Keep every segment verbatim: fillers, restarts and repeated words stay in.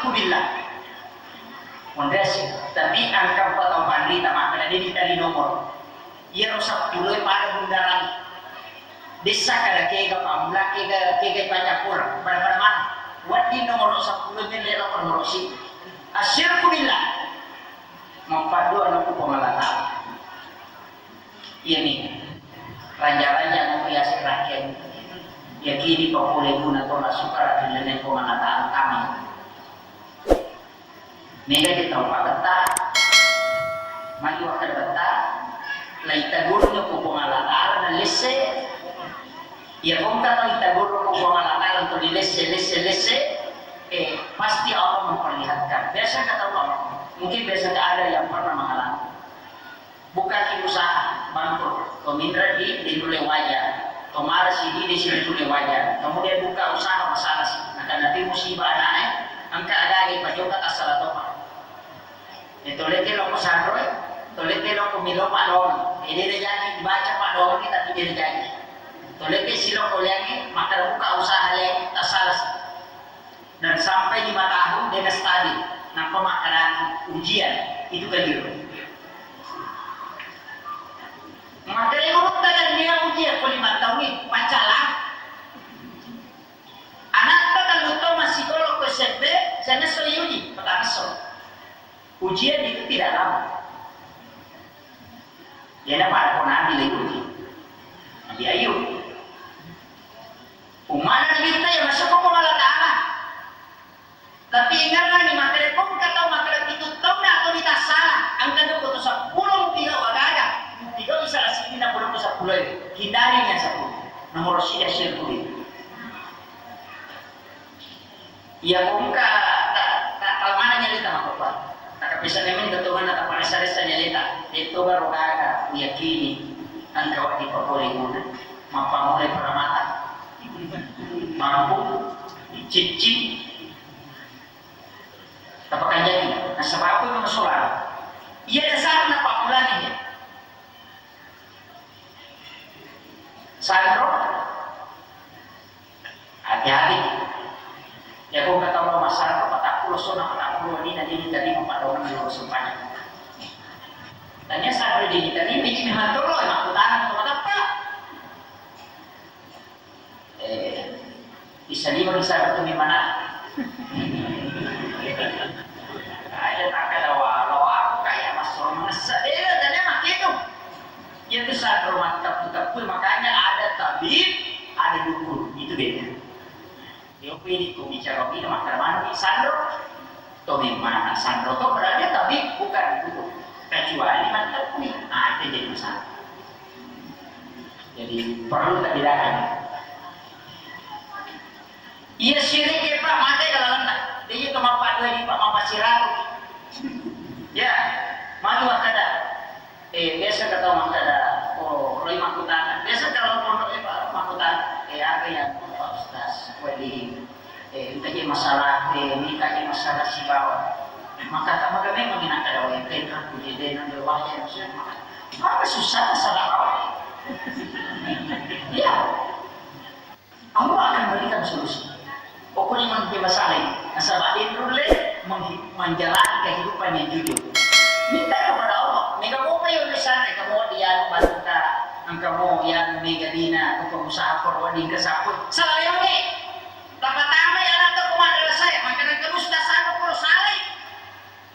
Billah. Mondasi, tapi engka pa tau panrita makkeda de' ditali nomoro. Iyaro seppulo e pada bundaran. Dessa kada kega pammula, kega, kega ipacappureng. Pada-pada mana? Wedding nomoro seppulo e melle loko nomoro si. Asyirku billah. Mappaddua loko Puang Allah Ta'ala. Iyami, raja-raja namo yaseng rakyat. Yakini papole guna to masukara ri lalenna Puang Allah Ta'ala, amin. Mega je tau pagetta, magi wakkeda betta, laitagurungngi ko Puang Allah Ta'ala nalesse. Iya kongka tau itagurung ko Puang Allah Ta'ala untuk dilesse, lesse, lesse, eh, pasti Allah memperlihatkan. Biasa kata Allah, mungkin biasa ada yang pernah mengalami. Bukkaki usaha, bangkrut, to minreng di, di nulle waja, to marasi di, di sini nulle waja, kemudian buka usaha, masalah si, nakanna pi musibah ana'e, engka aga-aga ipajoka tassala topa. E, to lete loko sanroe, to lete loko milo padong, e, de' najaji dibaca padong, tapi de' najaji. To lete siloko liangnge, makkeda buka usaha liangnge, tassala si. Dan sampai lima tahun de' nastabil, nappa makkedaki ujian, itu keliru. Makkedai gurutta, nennia ujian ko lima tahun ni, paccalang. Anatta tellu taung massikola ko S M P, siangesso uji, petang esso. Ujian itu tidak lama. Iyana pada ko Nabi lagi uji. Nabi Ayub. Ummana Nabitta iya masukko Puang Allah Ta'ala. Tapi ingerrani makkeda, ko engka tau makkeda pitu taunna atau ditassala, engka dukku to seppulo mupigau aga-aga, mupigau isala siddinna pole ko seppulo e. Hindari yang seppulo. Nomor sida syirku billah. Iya, ko engka ta-, ta-, talamana nyalita makkokkoe. Takkapisang memeng tetonganna taparessa-ressa nyalita. De'to garo gaga uyakini engka wedding papole guna. Mappamulai paramata. Mampu, ciccing. Tapakanjaki. Nasaba aku memang solar. Iya dasarna pammulana ya. Sanro, hati-hati. Ya, ko engka tau massaro patappulo, sona patappulo, ni tadi, ni tadi mau pada orang yang sempat. Tanya sanro di tadi, ini memang toro, emang aku tanam, aku dapat. Eh, bisa lima bisa satu di mana? Aja tak ada walau aku kayak masuk mengesa. Eh, tadi mah gitu. Iya tu sanro matteppu-teppu, makanya ada tabib, ada dukun. Itu beda. Yo, pilih ko bicara bina makkeda manu sanro. To memang sanro to berarti tabib bukan dukun. Kecuali matteppu. Nah, itu jadi masalah. Jadi perlu kita bedakan. Iya syirik ya Pak, mate kalau lena. Dia itu mappadu di Pak, mappasiratu. Ya, magi makkeda. Eh, biasa kata orang kada, oh, roi makutana. Biasa kalau pondok eh, Pak, makutana. Eh, apa yang Pak Ustaz? Wedi, eh, engka je masalah, eh, nikah je masalah sibawa. Maka tak maka memang nak kada wae, eh, kan puji deh, nang berwahya, maksudnya, maka, apa susah masalah apa? Ya. Allah akan berikan solusi. Pokoknya manusia masalah ini. Nasaba de nulle menghi-, menjalani kehidupan yang jujur. Minta kepada Allah. Mega mopa yo misalnya kamu dia bantuta, engka mo ya mega dina, ko pengusaha perlu dingke sapui. Salah yang ni. Pertama ya nak ko madrasah ya, maka nak ustaz sana perlu salah.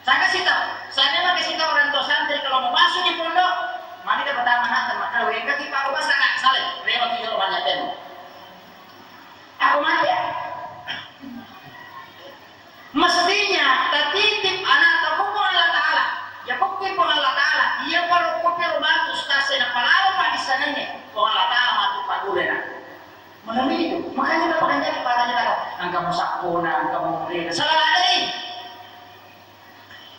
Saka sita, sanya maka sita orang tua santri kalau mau masuk di pondok, mani dapat amanah dan maka wengka kita aku bahasa nak salah, lewat itu rumahnya temu. Aku mati ya. Mestinya tatitip anak takuku Allah Ta'ala. Ya kuku pun Allah Ta'ala. Iya kalau kuku rumah tu ustaz saya nak palalu pagi sananya. Pun Allah Ta'ala matu pagulena. Melalui itu, makanya kita pakai jadi paranya kata, engka mau sakona, engka mau mulai, salah ada.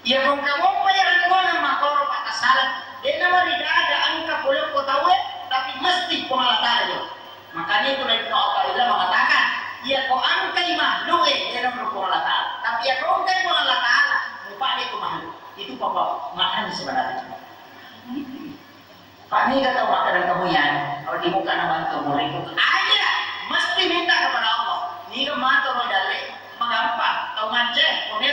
Iya, ko engka mopa iya rennuanna makkoro pattasala, de namarigaga engka pole ko tauwe, tapi mesti Puang Allah Ta'ala jo. Makanya itu Ibnu Athaillah mengatakan, iya ko engkai makhluk e, de namaro Puang Allah Ta'ala. Tapi iya ko engkai Puang Allah Ta'ala, mupada itu makhluk. Itu papa maknanya sebenarnya. Pak, niga tau makkeda kamu yan, kalau di muka na bantu muridku. Aja, mesti minta kepada Allah. Niga mato ro dalle, magampang, tau macce, ko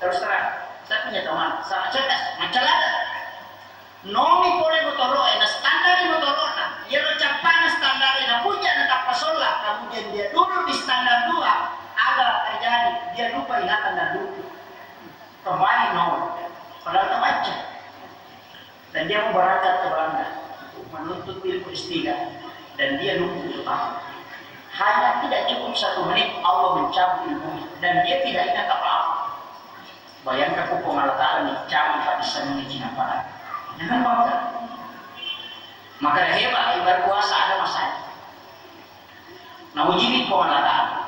Terus terang, saya punya teman, sangat cerdas, macca ladang. Nomi pole motoro'e, nastandari motoro'na. Iyaro cappa'na standari, napujja, natappa solla, kemudian dia duduk di standar dua, ada terjadi, dia lupa ingatan dan lupa. Kembali nol. Padahal terbaca. Dan dia mau berangkat ke Belanda untuk menuntut ilmu S tiga. Dan dia nunggu itu tahun. Hanya tidak cukup satu menit, Allah mencabut ilmunya. Dan dia tidak ingat apa-apa. Bayangkan, ko Puang Allah Ta'ala ni, jangan Pak disenangi Cina Pak. Jangan bangga. Maka hebat, ibarat puasa ada masanya. Naujiwi Puang Allah Ta'ala.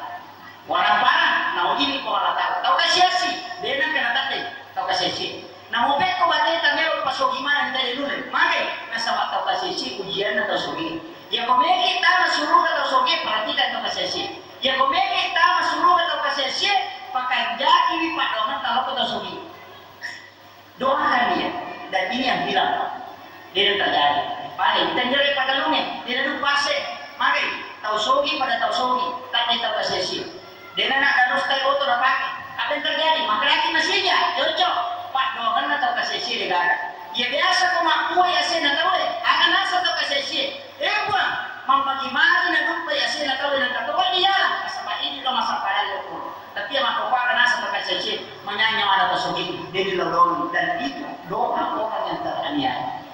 Warang-parang, naujiwi Puang Allah Ta'ala. Tau kasiasi, de nengka natandai tau kasiasi. Namo pekko bateta melo pasogi maneng tadi nule. Magai, nasaba tau kasiasi ujianna tau sogi. Yako meki tama suruga tau sogi, perhatikan tau kasiasi. Yako meki tama suruga tau kasiasi, pakanjakiwi paddoangetta lao ko tau sogi. Doakan dia. Dan ini yang hilang, Pak. Dia yang terjadi. Paling tenjere pada lunge, dia duduk pase. Magai, tau sogi pada tau sogi, tak ada tau kasesi. Dia nak darus tai oto dapat. Apa yang terjadi? Maka lagi masih aja, cocok. Pak, doakan tau kasesi dia gak ada. Dia biasa ko makkua ya sih nak tahu eh. Akan asa tau kasesi. Eh, Puang, mammagi mari na duppa yasena tau nengka towa iya, nasaba idi lo massappalang lo pun. Tapi iya makkokkoe naseng tau kasiasie, manyanya mana tau sogi, de rilolong, dan itu doa orang yang teraniaya.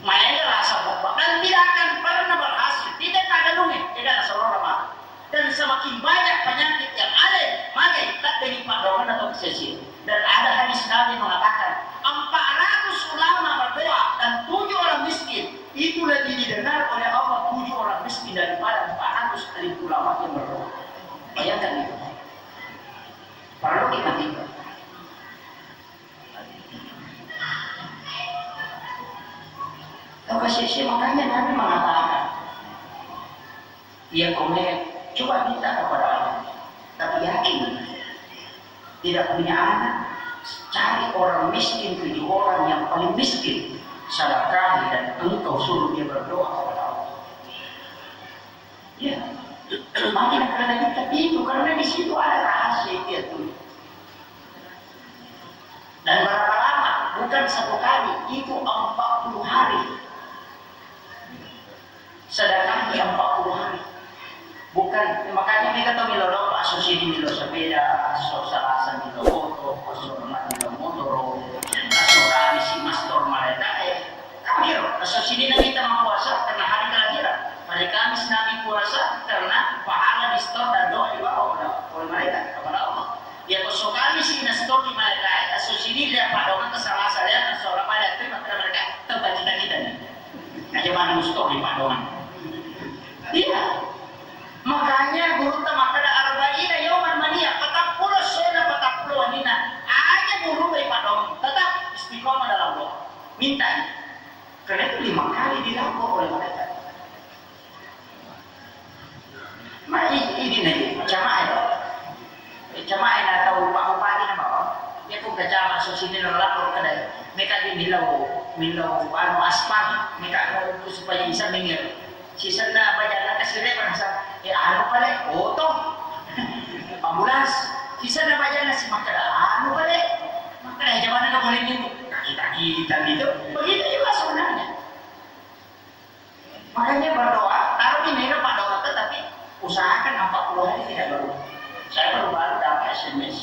Maega rasa bobba, dan tidak akan pernah berhasil, tidak akan lunge, tidak ada saudara mati. Dan semakin banyak penyakit yang ada, maka tak dengan padoman atau kasiasie. Dan ada hadis Nabi mengatakan, empat ratus ulama berdoa dan tujuh orang miskin, itu lebih didengar oleh Allah tujuh orang miskin daripada empat ratus alim ulama yang berdoa. Bayangkan itu. Perlu kita tiga. Tau kasiasie, makanya Nabi mengatakan, iya, komen, coba minta kepada Allah. Tapi yakin, tidak punya anak, cari orang miskin tujuh orang yang paling miskin, sedekahi dan engkau suruh dia berdoa kepada Allah. Ya, makin karena kita itu, karena di situ ada rahasia itu ya tuh. Dan berapa lama? Bukan satu kali, itu empat puluh hari. Sedekah di empat puluh hari. Bukan, makanya mereka tahu milo doa, aso sini milo sepeda, aso Salasa milo motor, aso Jumat milo motor, aso Kamis mastor malai tae. Kamu kira, aso sini Nabi kita puasa karena hari kelahiran. Hari Kamis Nabi puasa karena pahala di store dan doa dibawa oleh, oleh malaikat kepada Allah. Ya, aso Kamis sini store di malaikat, aso sini dia pada orang ke Salasa, dia aso apa dia terima kepada mereka, tempat kita kita nih. Aja mana mustahil Pak Doman. Iya. Makanya guru ta makkeda arba'ina yauman mania, patappulo sona patappulo wenina. Aja guru bai Pak Doman, tetap istiqomah dalam doa. Minta. Karena itu lima kali dilapor oleh mereka. Ma i-, idi na jamaah itu. Jamaah na tau Pak Bupati na bawa. Dia pun ke jamaah so sini lapor ke dari. Mereka di milau, milau anu aspal. Mereka mau supaya bisa minggir. Sisenna bajanna kasire merasa, eh, anu pale, oto. Ambulans. Sisenna bajanna si makkeda, anu pale. Makkeda, eh, jamaah na boleh gitu. Kaki-kaki hitam gitu. Begitu juga sebenarnya. Makanya berdoa, taruh di mana Pak doa, tetapi usahakan empat puluh hari tidak berdoa. Saya baru-baru dapat S M S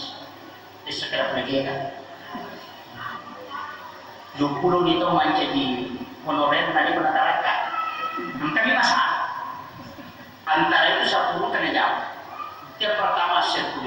di sekitar Pregera. Dua puluh itu mancaji honorer tadi pernah terangkat. Kami masalah. Antara itu sepuluh kena jawab. Yang pertama satu